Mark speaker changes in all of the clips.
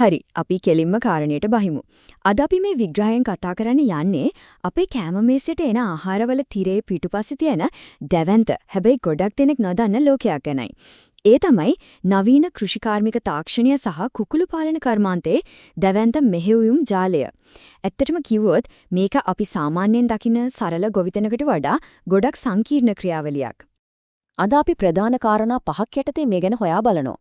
Speaker 1: හරි, අපි කෙලින්ම කාරණයට බහිමු. අද අපි මේ විග්‍රහයෙන් කතා කරන්න යන්නේ අපේ කෑම මේසෙට එන ආහාරවල තිරේ පිටුපස්සේ තියෙන දැවැන්ත, හැබැයි ගොඩක් දෙනෙක් නොදන්න ලෝකයක් ගැනයි. ඒ තමයි නවීන කෘෂිකාර්මික තාක්ෂණය සහ කුකුළු පාලන කර්මාන්තයේ දැවැන්ත මෙහෙයුම් ජාලය. ඇත්තටම කිව්වොත් මේක අපි සාමාන්‍යයෙන් දකින සරල ගොවිතැනකට වඩා ගොඩක් සංකීර්ණ ක්‍රියාවලියක්.
Speaker 2: අද අපි ප්‍රධාන කාරණා පහක් යටතේ මේ ගැන හොයා බලනවා.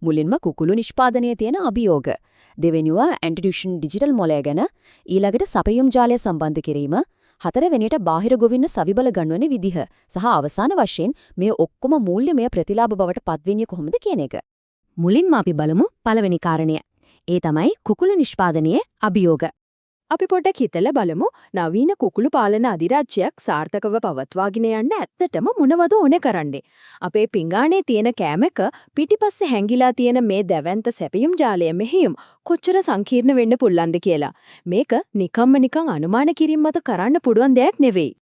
Speaker 2: මුලින්ම කුකුළු නිෂ්පාදනයේ තියෙන අභියෝග. දෙවෙනිව ඇන්ටිඩියුෂන් ඩිජිටල් මොලය ගැන, ඊළඟට සපයුම් ජාලය සම්බන්ධ කිරීම, හතරවෙනියට බාහිර ගොවින්න සවිබල ගන්වන විදිහ සහ අවසාන වශයෙන් මේ ඔක්කොම මූල්‍යමය ප්‍රතිලාභ බවට පත්වෙන්නේ කොහොමද කියන එක.
Speaker 3: මුලින්ම අපි බලමු පළවෙනි කාරණය. ඒ තමයි කුකුළු නිෂ්පාදනයේ අභියෝග.
Speaker 4: අපි පොඩ්ඩක් හිතලා බලමු, නවීන කුකුළු පාලන අධිරාජ්‍යයක් සාර්ථකව පවත්වාගෙන යන්න ඇත්තටම මොනවද ඕනේ කරන්නේ? අපේ පිඟානේ තියෙන කෑමක පිටිපස්සේ හැංගිලා තියෙන මේ දැවැන්ත සැපයුම් ජාලය මෙහෙයුම් කොච්චර සංකීර්ණ වෙන්න පුළුවන්ද කියලා. මේක නිකම්ම නිකන් අනුමාන කිරීම මත කරන්න පුළුවන් දෙයක් නෙවෙයි.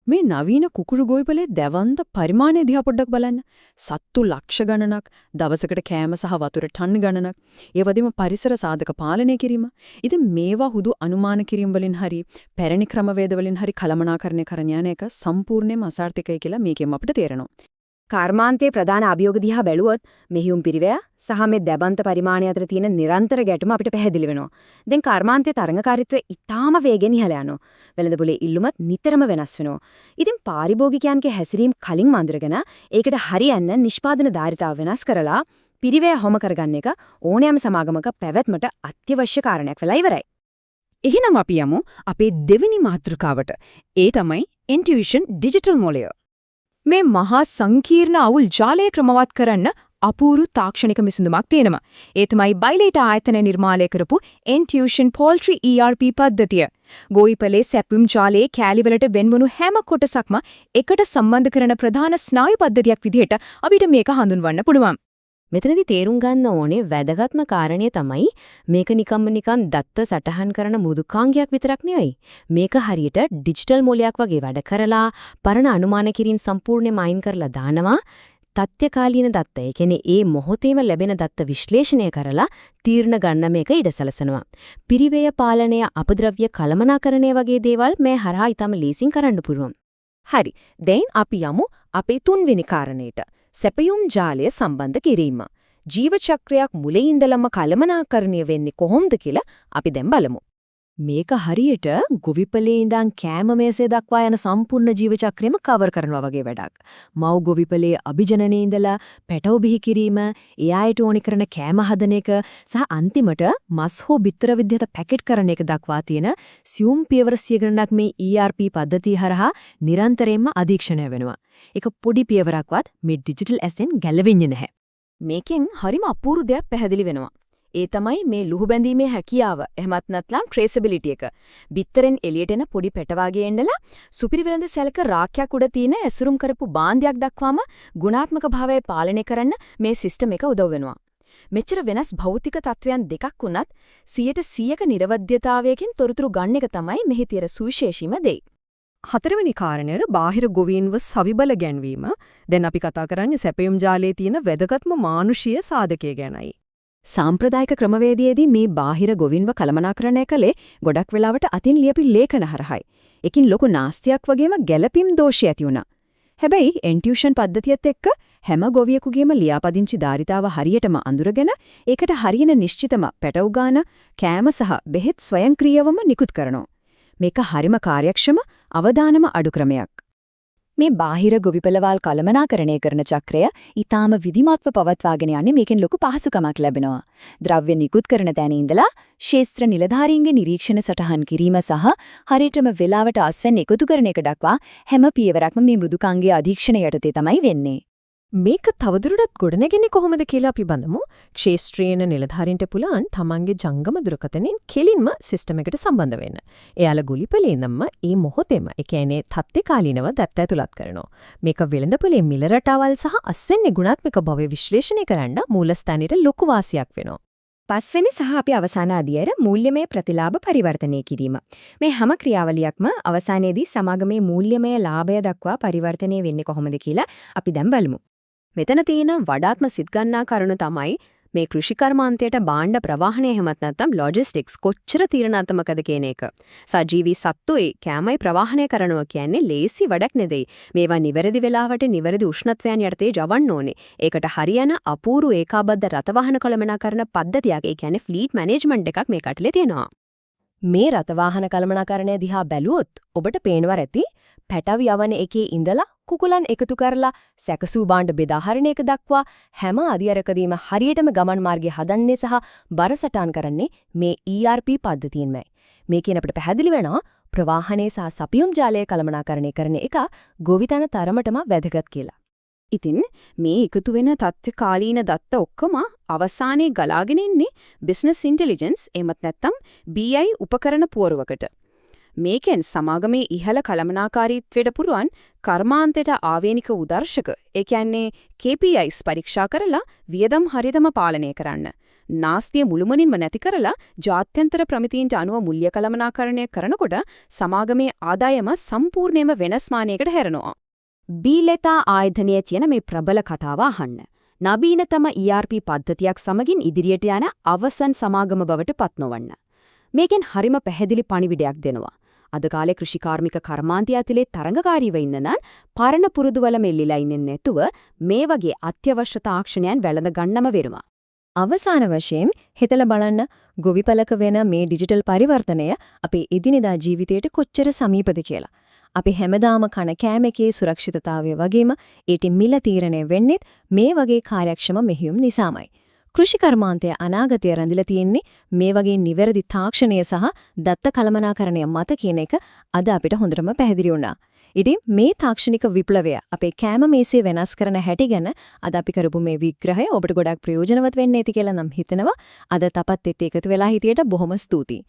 Speaker 5: මේ නවීන කුකුළු ගොවිපලේ දැවන්ත පරිමාණය දිහා පොඩ්ඩක් බලන්න. සත්තු ලක්ෂ ගණනක්, දවසකට කෑම සහ වතුර ටන් ගණනක්, ඒ වගේම පරිසර සාධක පාලනය කිරීම. ඉතින් මේවා හුදු අනුමාන කිරීම වලින් හරි, පැරණි ක්‍රමවේද වලින් හරි කළමනාකරණය කරන යන එක සම්පූර්ණයෙන්ම අසාර්ථකයි කියලා මේකෙන් අපිට තේරෙනවා.
Speaker 1: කර්මාන්තයේ ප්‍රධාන අභියෝග දිහා බැලුවොත් මෙහෙයුම් පිරිවැය සහ මේ දැවැන්ත පරිමාණය අතර තියෙන නිරන්තර ගැටුම අපිට පැහැදිලි වෙනවා. දැන් කර්මාන්තයේ තරඟකාරීත්වය ඉතාම වේගෙන් ඉහළ යනවා. වෙළඳපොලේ ඉල්ලුමත් නිතරම වෙනස් වෙනවා. ඉතින් පාරිභෝගිකයන්ගේ හැසිරීම් කලින් අඳුරගෙන ඒකට හරියන්න නිෂ්පාදන ධාරිතාව වෙනස් කරලා පිරිවැය හොම කරගන්න එක ඕනෑම සමාගමක පැවැත්මට අත්‍යවශ්‍ය කාරණයක් වෙලා ඉවරයි.
Speaker 5: එහෙනම් අපි යමු අපේ දෙවෙනි මාතෘකාවට. ඒ තමයි ඉන්ටියුෂන් ඩිජිටල් මොලය.
Speaker 4: මේ මහා සංකීර්ණ අවුල් ජාලය ක්‍රමවත් කරන්න අපූරු තාක්ෂණික විසඳුමක් තියෙනවා. ඒ තමයි බයිලේට් ආයතනය නිර්මාණය කරපු Intuition Poultry ERP පද්ධතිය. ගොවිපලේ සැපයුම් ජාලයේ කෑලිවලට වෙන්වුණු හැම කොටසක්ම එකට සම්බන්ධ කරන ප්‍රධාන ස්නායු පද්ධතියක් විදිහට අපිට මේක හඳුන්වන්න පුළුවන්.
Speaker 1: මෙතනදී තේරුම් ගන්න ඕනේ වැදගත්ම කාරණය තමයි මේක නිකම්ම නිකන් දත්ත සටහන් කරන මෘදුකාංගයක් විතරක් නෙවෙයි. මේක හරියට ඩිජිටල් මොලයක් වගේ වැඩ කරලා පරණ අනුමාන කිරීම සම්පූර්ණයෙන්ම අයින් කරලා දානවා. තත්ත්වකාලීන දත්ත, ඒ කියන්නේ ඒ මොහොතේම ලැබෙන දත්ත විශ්ලේෂණය කරලා තීරණ ගන්න මේක ඉඩ සලසනවා. පිරිවැය පාලනය, අපද්‍රව්‍ය කළමනාකරණය වගේ දේවල් මේ හරහා ඊටම ලේසින් කරන්න පුළුවන්.
Speaker 2: හරි. දැන් අපි යමු අපේ තුන්වෙනි කාරණයට. සැපයුම් ජාලය සම්බන්ධ කිරීම. ජීව චක්‍රයක් මුලින් ඉඳලම කළමනාකරණය වෙන්නේ කොහොමද කියලා අපි දැන් බලමු.
Speaker 3: මේක හරියට ගොවිපලේ ඉඳන් කෑම මේසය දක්වා යන සම්පූර්ණ ජීව චක්‍රයම කවර් කරනවා වගේ වැඩක්. මව් ගොවිපලේ අභිජනනයේ ඉඳලා පැටව බිහි කිරීම, ඒ අයට ඕනි කරන කෑම හදන එක සහ අන්තිමට මස් හෝ බිත්තර විදිහට පැකට් කරන එක දක්වා තියෙන සියුම් පියවර සිය ගණනක් මේ ERP පද්ධතිය හරහා නිරන්තරයෙන්ම අධීක්ෂණය වෙනවා. ඒක පොඩි පියවරක්වත් මේ ඩිජිටල් ඇසෙන් ගැලවෙන්නේ නැහැ.
Speaker 2: මේකෙන් හරිම අපූර්ව දෙයක් පැහැදිලි වෙනවා. ඒ තමයි මේ ලුහු බැඳීමේ හැකියාව. එහෙමත් නැත්නම් ට්‍රේසබිලිටි එක. බිත්තරෙන් එළියට එන පොඩි පැට වාගේ එන්නලා සුපිරි වෙළඳ සැලක රාක්කයක් උඩ තියෙන ඇසුරුම් කරපු බාන්දයක් දක්වාම ගුණාත්මක භාවය පාලනය කරන්න මේ සිස්ටම් එක උදව් වෙනවා. මෙච්චර වෙනස් භෞතික තත්වයන් දෙකක් වුණත් 100%ක නිරවද්‍යතාවයකින් තොරතුරු ගන්න එක තමයි මෙහි තියෙන සුවිශේෂීම දේ.
Speaker 5: හතරවෙනි කාරණය බාහිර ගොවීන්ව සවිබල ගැන්වීම. දැන් අපි කතා කරන්නේ සැපයුම් ජාලයේ තියෙන වැදගත්ම මානුෂීය සාධකය ගැනයි.
Speaker 1: සාම්ප්‍රදායික ක්‍රමවේදයේදී මේ බාහිර ගොවින්ව කළමනාකරණය කළේ ගොඩක් වෙලාවට අතින් ලියපි ලේඛන හරහායි. ඒකින් ලොකු නාස්තියක් වගේම ගැළපීම් දෝෂය ඇති වුණා. හැබැයි එන්ටියුෂන් පද්ධතියත් එක්ක හැම ගොවියෙකුගේම ලියාපදිංචි ධාරිතාව හරියටම අඳුරගෙන ඒකට හරියන නිශ්චිතම පැටව් ගාන, කෑම සහ බෙහෙත් ස්වයංක්‍රීයවම නිකුත් කරනවා. මේක හරිම කාර්යක්ෂම අවදානම අඩු ක්‍රමයක්. මේ බාහිර ගොවිපළවල් කළමනාකරණය කරන චක්‍රය ඊටාම විධිමත්ව පවත්වාගෙන යන්නේ මේකෙන් ලොකු පහසුකමක් ලැබෙනවා. ද්‍රව්‍ය නිකුත් කරන තැන ඉඳලා ක්ෂේත්‍ර නිලධාරීන්ගේ නිරීක්ෂණ සටහන් කිරීම සහ හරියටම වෙලාවට අස්වැන්න එකතු කරන එක දක්වා හැම පියවරක්ම මේ මෘදුකාංගයේ අධීක්ෂණය යටතේ තමයි වෙන්නේ.
Speaker 4: මේක තවදුරටත් ගොඩනැගෙන්නේ කොහොමද කියලා අපි බලමු. ක්ෂේත්‍රීය නිලධාරීන්ට පුළුවන් තමන්ගේ ජංගම දුරකථනයෙන් කෙලින්ම සිස්ටම් එකට සම්බන්ධ වෙන්න. එයාලා ගොවිපලේ ඉඳන්ම ඒ මොහොතේම, ඒ කියන්නේ තත්ත්වකාලීනව දත්ත ඇතුළත් කරනවා. මේක වෙළඳපොලේ මිල රටාවල් සහ අස්වැන්නේ ගුණාත්මක භාවය විශ්ලේෂණය කරන්න මූලස්ථානයට ලොකු වාසියක් වෙනවා.
Speaker 1: පස්වෙනි සහ අපි අවසාන අදියර මූල්‍යමය ප්‍රතිලාභ පරිවර්තනය කිරීම. මේ හැම ක්‍රියාවලියක්ම අවසානයේදී සමාගමේ මූල්‍යමය ලාභය දක්වා පරිවර්තනය වෙන්නේ කොහොමද කියලා අපි දැන් බලමු. මෙතන තියෙන වඩාත්ම සිත් ගන්නා කරුණ තමයි මේ කෘෂිකර්මාන්තයට භාණ්ඩ ප්‍රවාහනය එහෙමත් නැත්නම් ලොජිස්ටික්ස් කොච්චර තීරණාත්මකද කියන එක. සජීවී සත්තුයි කෑමයි ප්‍රවාහනය කරනවා කියන්නේ ලේසි වැඩක් නෙවෙයි. මේවා නිවැරදි වෙලාවට නිවැරදි උෂ්ණත්වයන් යටතේ ජවන්න ඕනේ. ඒකට හරියන අපූර්ව ඒකාබද්ධ රථවාහන කළමනාකරණ පද්ධතියක්, ඒ කියන්නේ ෆ්ලීට් මැනේජ්මන්ට් එකක් මේ කටලේ තියෙනවා.
Speaker 3: මේ රථවාහන කළමනාකරණය දිහා බැලුවොත් ඔබට පේනවා ඇති පැටව යවන එකේ ඉඳලා කුකුලන් එකතු කරලා සැකසූ භාණ්ඩ බෙදා හරින එක දක්වා හැම අදියරකදීම හරියටම ගමන් මාර්ගය හදන්නේ සහ බරසටහන් කරන්නේ මේ ERP පද්ධතියෙන්මයි. මේකෙන් අපිට පැහැදිලි වෙනවා ප්‍රවාහනයේ සහ සපියුම් ජාලය කළමනාකරණය කරන එක ගොවිතැන තරමටම වැදගත් කියලා.
Speaker 2: ඉතින් මේ එකතු වෙන තත්ත්වකාලීන දත්ත ඔක්කොම අවසානයේ ගලාගෙන ඉන්නේ බිස්නස් ඉන්ටෙලිජන්ස් එහෙමත් නැත්නම් BI උපකරණ පුවරුවකට. මේකෙන් සමාගමේ ඉහළ කළමනාකාරීත්වයට පුරුවන් කර්මාන්තයට ආවේනික උදර්ශක, ඒ කියන්නේ KPIs පරීක්ෂා කරලා වියදම් හරියටම පාලනය කරන්න. නාස්තිය මුළුමනින්ම නැති කරලා ජාත්‍යන්තර ප්‍රමිතීන්ට අනුව මුල්‍ය කළමනාකරණය කරනකොට සමාගමේ ආදායම සම්පූර්ණයෙන්ම වෙනස් මානයකට හැරෙනවා.
Speaker 1: බීලෙතා ආයතනයේ කියන මේ ප්‍රබල කතාව අහන්න. නවීනතම ERP පද්ධතියක් සමගින් ඉදිරියට යන අවසන් සමාගම බවට පත් නොවන්න. මේකෙන් හරිම පැහැදිලි පණිවිඩයක් දෙනවා. අද කාලේ කෘෂිකාර්මික කර්මාන්තය ඇතුලේ තරඟකාරීව ඉන්න නම් පරණ පුරුදු වල මෙල්ලිලා ඉන්නේ නැතුව මේ වගේ අත්‍යවශ්‍ය තාක්ෂණයන් වැළඳ ගන්නම වෙනවා.
Speaker 3: අවසාන වශයෙන් හිතලා බලන්න, ගොවිපලක වෙන මේ ඩිජිටල් පරිවර්තනය අපේ එදිනෙදා ජීවිතයට කොච්චර සමීපද කියලා. අපි හැමදාම කන කෑම එකේ සුරක්ෂිතතාවය වගේම ඒටි මිල තීරණය වෙන්නේත් මේ වගේ කාර්යක්ෂම මෙහෙයුම් නිසාමයි. කෘෂිකර්මාන්තය අනාගතය රැඳිලා තියෙන්නේ මේ වගේ නිවැරදි තාක්ෂණය සහ දත්ත කළමනාකරණය මත කියන එක අද අපිට හොඳටම පැහැදිලි වුණා. ඉතින් මේ තාක්ෂණික විප්ලවය අපේ කෑම මේසය වෙනස් කරන හැටි ගැන අද අපි කරපු මේ විග්‍රහය ඔබට ගොඩක් ප්‍රයෝජනවත් වෙන්න ඇති කියලා නම් හිතනවා. අදත් අපත් එක්ක එකතු වෙලා හිටියට බොහොම ස්තුතියි.